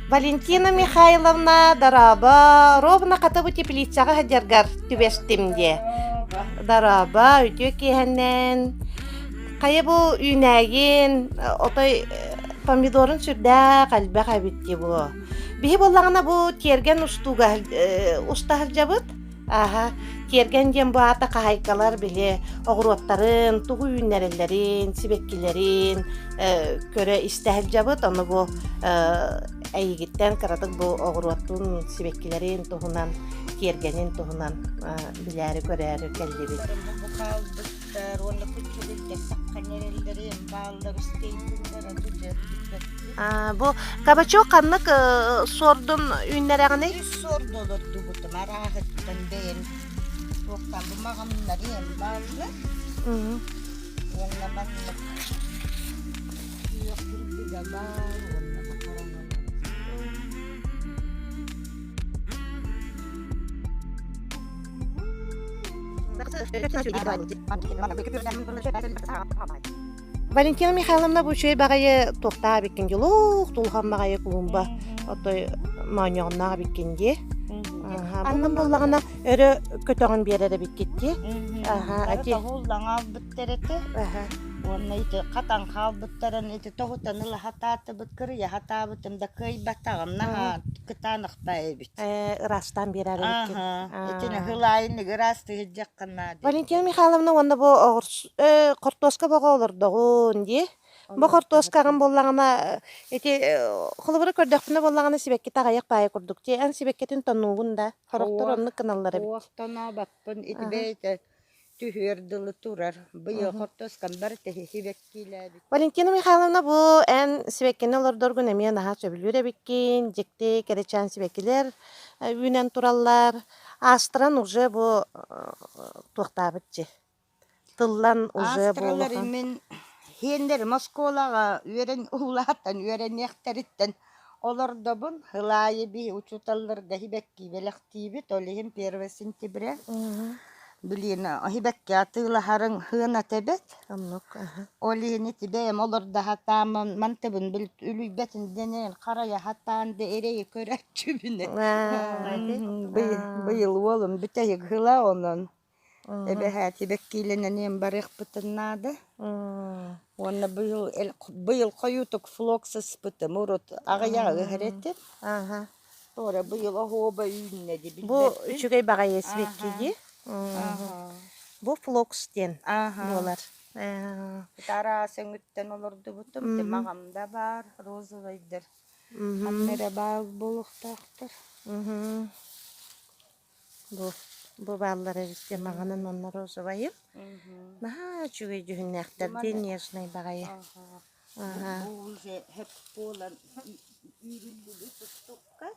Валентина Михайловна, дорообо! Ровно хата бу теплицаҕа сылдьаргар түбэстим диэ. Дорообо, үтүө киэһэннэн. Хайа бу үүнээгин, отой помидорун сүрдээх элбэх эбит дии бу. Биһи буоллаҕына бу тиэргэн устууга уста сылдьабыт. Ааһа, тиэргэн диэн бу аата хаһаайкалар били оҕуруоттарын, тугу үүннэрэллэрин, сибэккилэрин көрө-истэ сылдьабыт. Ону бу эйигиттэн кыратык бу оҕуруотун, сибэккилэрин туһунан, тиэргэнин туһунан билээри-көрөөрү кэллибит. Бу хаалбыттар уонна күччүгүлдэр саххан эрэллэрин бааллар устейдиннэр Бу кабачок ханнык суордун үүннэрэҕиний? Үс суорду олордубутум арааһыттан бэйэм туохтан бу маҕаннарыам бааллар уонна маннык күөх курдуга баар уонна хараҥа Валентина Михайловна бу үчүгэй баҕайы туохтаах эбиккин дии олох тулхан баҕайы клумба отой моонньоҕонноох эбиккин дии аннын буоллаҕына өрө көтөҕөн биэрэр эбиккит дии Аха тоһууллаҥаалбыттар этэ уонна ити хатан хаалбыттарын ити тоһутан ыла сатаатыбыт кырыйа сатаабытым да кыайбатаҕым наһаа кытаанахпа эбит ыраастаан биэрэр эбиккин итини хылаайын ыраастыы сылдьаххын наада Валентина Михайловна уонна бу хортуоска боҕо олордоҕун дии. Бу хортуоскаҕын буоллаҕына ити холобура көрдөхпүнэ буоллаҕына сибэккитэ аҕыйах баайы курдук дии. Эн сибэккитин тоннуугун да? Сорохтор оннук гыналлар эбит. Суох тонообоппун ити бэйэтэ түһүөр дылы турар. Быйыл хортуоскам барыта сибэккилээбит. Валентина Михайловна бу эн сибэккини олордоргун эмиэ наһаа сөбүлүүр эбиккин. Дьикти кэрэчээн сибэккилэр үүнэн тураллар. Аастаран уже бу туохтаабыт дьи тыллан уже Аастралар буолухан. мин хиэннэрим оскуолаҕа үөрэн улаатан үөрэниэхтэриттэн олордобун. Ылаайы биһи учууталларга сибэкки бэлэхтиибит. Ол иһин 1 сентября. Блин, сибэкки атыылаһарыҥ сыаната эбит. Оннук, аха. Ол иһин ити бэйэм олордо сатааммын мантыбын бил үлүйбэтин диэн харайа сатаан да эрэйи көрөөччүбүн. Быйыл быйыл уолум бүтэһик сыла онон Эбэһээт сибэккиилэнэн иһэн барыахпытын наада. Уонна быйыл быйыл хойуутук флокс ыспытым, урут аҕыйаҕы ыһар этим. Туора быйыл оһуоба үүннэ дии Бу билбэппин. үчүгэй баҕайы сибэкки дии. Бу флокс диэн буолар. Араас өҥүттэн олордубутум. Маҕам да баар, розовайдар. Ханна эрэ баар буолуохтаахтар. Бу бу бааллар эбит дии маҥанын уонна розовайын. Наһаа үчүгэй дьүһүннээхтэр дии нежнай баҕайы. Бу уже хөп буолан үүрүллүбүт устукка.